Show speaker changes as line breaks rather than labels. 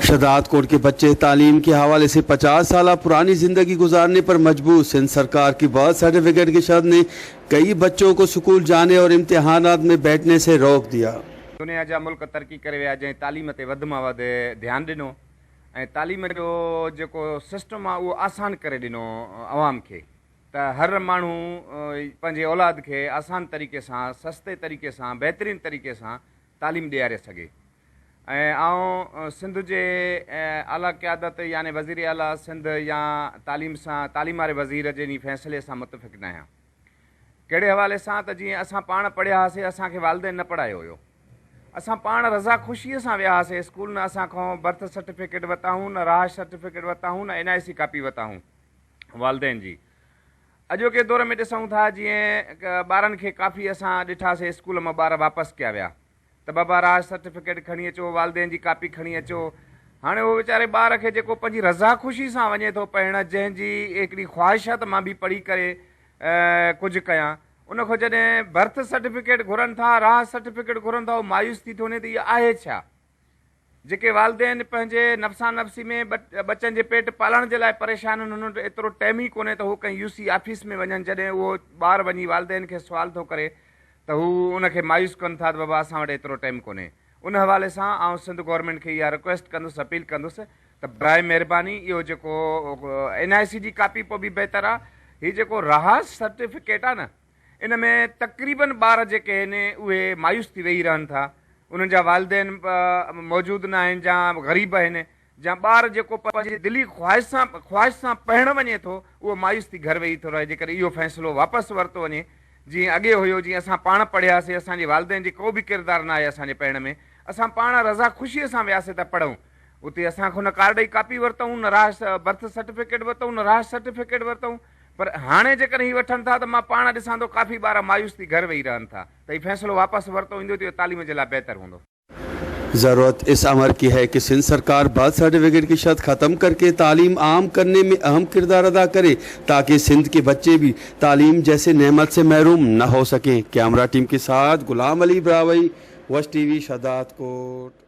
शहदादकोट के बच्चे तालीम के हवाले से 50 साल पुरानी ज़िंदगी गुजारने पर मजबूर। सिंध सरकार की बर्थ सर्टिफिकेट की शर्त ने कई बच्चों को स्कूल जाने और इम्तिहानात में बैठने से रोक दिया।
दुनिया जा मुल्क तरक़ी करे विया जंहिं तालीम ते वधि मां वधि ध्यानु ॾिनो ऐं तालीम जो जेको सिस्टम आहे उहो आसान करे ॾिनो अवाम खे त हर माण्हू पंहिंजे औलाद खे आसान तरीक़े सां सस्ते तरीक़े सां बहितरीन तरीक़े सां तालीम ॾियारे सघे ऐं आउं सिंध जे आला क़यादत यानी वज़ीर आला सिंध या तालीम सां तालीम वारे वज़ीर जे इन फ़ैसिले सां मुतफ़िक़ न आहियां। ڪهڙي حوالي سان ته جيئن اسان پاڻ پڙهيا هئاسي اسان کي والدين نه پڙهايو هيو. اسان پاڻ رضا خوشيء سان ويا هئاسي اسڪول نه اسان کان برٿ سرٽيفڪيٽ ورتائون نه رهائش سرٽيفڪيٽ ورتائون نه اين آء سي ڪاپي ورتائون والدين جي. اڄوڪي دور ۾ ڏسون ٿا جيئن ٻارن کي ڪافي اسان ڏٺاسي اسڪول مان ٻار واپس ڪيا ويا. ته بابا رهائش سرٽيفڪيٽ کڻي اچو، والدين جي ڪاپي کڻي اچو. هاڻي اهو ويچاري ٻار کي جيڪو پنهنجي رضا خوشي سان وڃي ٿو پڙهڻ، جنهن جي هڪڙي خواهش آهي ته مان به پڙهي ڪري ڪجهه ڪيان، ان کان جڏهن برٿ سرٽيفڪيٽ گهرن ٿا، رهائش سرٽيفڪيٽ گهرن ٿا، اهو مايوس ٿي ٿو وڃي ته اهو آهي ڇا؟ جيڪي والدين پنهنجي نفسا نفسي ۾ ٻچن جي پيٽ پالڻ جي لاء پريشان آهن، انهن وٽ ايترو ٽيم ئي ڪونهي ته هو ڪنهن يو سي آفيس ۾ وڃن، جڏهن اهو ٻار وڃي والدين کي سوال ٿو ڪري ته هو ان کي مايوس ڪن ٿا ته بابا اسان وٽ ايترو ٽيم ڪونهي. ان حوالي سان آئون سنڌ گورنمينٽ کي اها رڪويسٽ ڪندس اپيل ڪندس ته براء مهرباني اهو جيڪو اين آء سي جي ڪاپي پوء به بهتر آ هي جيڪو رهاس سرٽيفڪيٽ آ نه ان ۾ تقريبن ٻار جيڪي آهن اهي مايوس ٿي ويهي رهن ٿا انهن جا والدين موجود نه آهن جا غريب آهن جا ٻار جيڪو پنهنجي دلي خواهش سان خواهش سان پڙهڻ وڃي ٿو اهو مايوس ٿي گهر ويهي ٿو رهي جيڪڏهن اهو فيصلو واپس ورتو وڃي جيئن اڳي هيو جيئن اسان پاڻ پڙهياسي اسان جي والدين جي ڪو به ڪردار ناهي اسان جي پڙهڻ ۾ اسان پاڻ رضا خوشي سان وياسي ته پڙهون اتي اسان کان نه ڪارڊ جي ڪاپي ورتائون نه رهائش برٿ سرٽيفڪيٽ ورتائون نه رهائش سرٽيفڪيٽ ورتائون پر هاڻي جيڪڏهن هي وٺن ٿا ته مان پاڻ ڏسان ٿو ڪافي ٻار مايوس ٿي گهر ويهي رهن ٿا ته هي فيصلو واپس ورتو ويندو ته اهو تعليم جي لاء بهتر هوندو.
ज़रूरत इस अमर की है कि सिंध सरकार बर्थ सर्टिफिकेट की शर्त ख़त्म करके तालीम आम करने में अहम किरदार अदा करे ताकि सिंध के बच्चे भी तालीम जैसे नेमत से महरूम न हो सकें। कैमरा टीम के साथ गुलाम अली ब्रावई, वश टीवी, शहदादकोट।